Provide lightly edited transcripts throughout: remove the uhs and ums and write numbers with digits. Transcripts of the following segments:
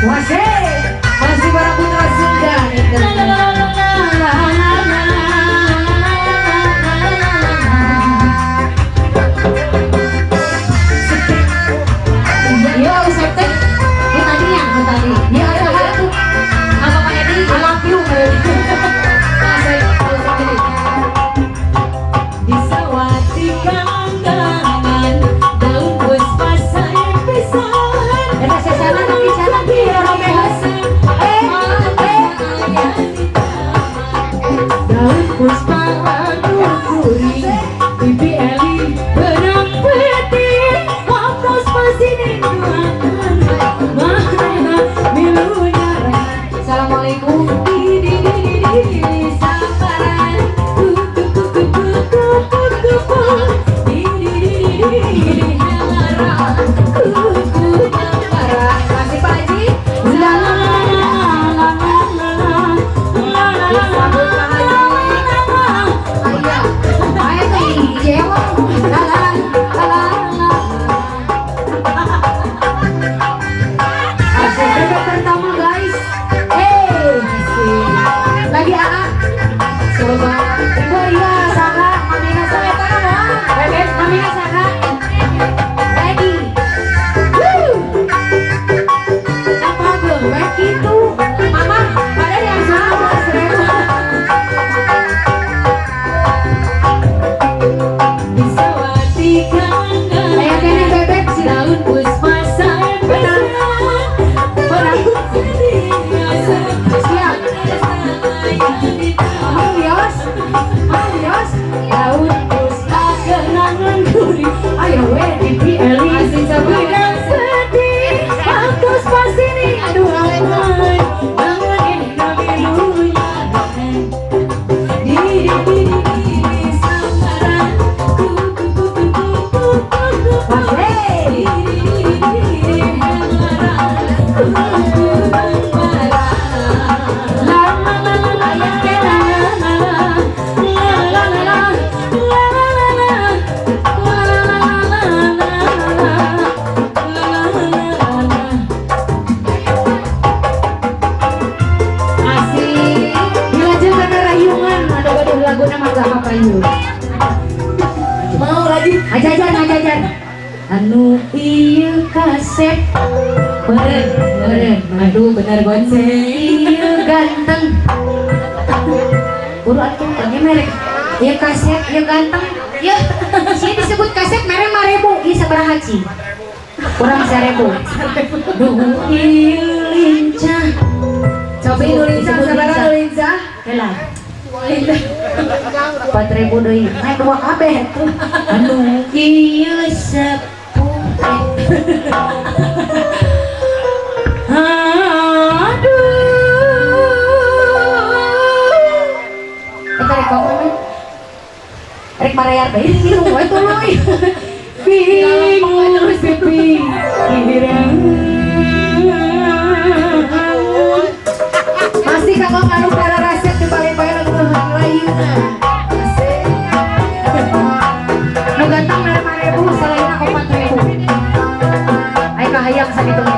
Wase, masih para putra Sunda. Yo, usep teh. Bu tadi yang bu tadi. Ya, ada hal tuh. Apa Pak Edi? I love you. Asik, usep ini. Disawati kandangan daun puspa sae pisan. Eta sesana tapi sana di romehan. Eh, eh. Daun puspa anu kuring bibi Eli benang putih waktu pasti duaan mana milunya. Assalamualaikum. Di di di di di saparan ku ku ku ku ku ku ku ku ku di di di di di helaran ku ku bangkara. Masih Pak Haji. La la la la la la la la la Disambut Pak Haji. Ayo. Ayo tuh jewong. La la la la la. Asik, bebek pertama guys. Eh, asik. Lagi AA. Coba. Ibu iya saha, mamina saha eta mah. Bebek mamina saha. Ready. Woo. Apa bebek gitu? Mama, pada yang sama seribu. Disawati kandang Aya kene bebek sih. Daun puspa sae pisan. Siap. Mau yos? Mau yos? Daun puspa kenangan gurih. Ayo we bibi Eli Masih coba. Benang sedih waktu pasti nih aduh aman bangunin milunya di di di di di sambaran ku ku ku ku ku ku ku ku Wase. di di di di di helaran ku ku bangkara la la la la la Aya kene. la la la la la la la la la la la la la. Asik. Dilajeng kana rayungan, ada gaduh laguna mah gak payu. Mau lagi? Ajajan ajajan. Anu ieu kasep. Beren, Beren. Aduh, bener gonceng. Ieu ganteng. Buru atuh tanya merek. Ieu kasep, ieu ganteng. Ieu sini disebut kasep merek 5.000, ieu sabaraha ci? Kurang 1.000. Duh ieu lincah. Coba Cobi nu lincah disebut sabaraha nu lincah? Helah. 4.000 deui. Naik dua kabeh tuh. Anu ieu sepuh. Aduh. Eta rek ngomong. Rek marayar deui bingung we tuluy. Bingung pikiran. Masih kanggo anu para resep di paling bae lagu rayuna. Asik. Nu ganteng mere 5.000, salaina 4.000. Ayo kahayang sakitu ge.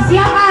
Siapa?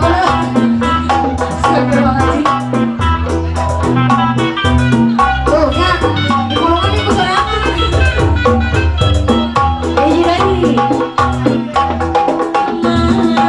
Astagfirullahaladzim. Tuh, ya, di ku sorangan. Hiji deui. Mana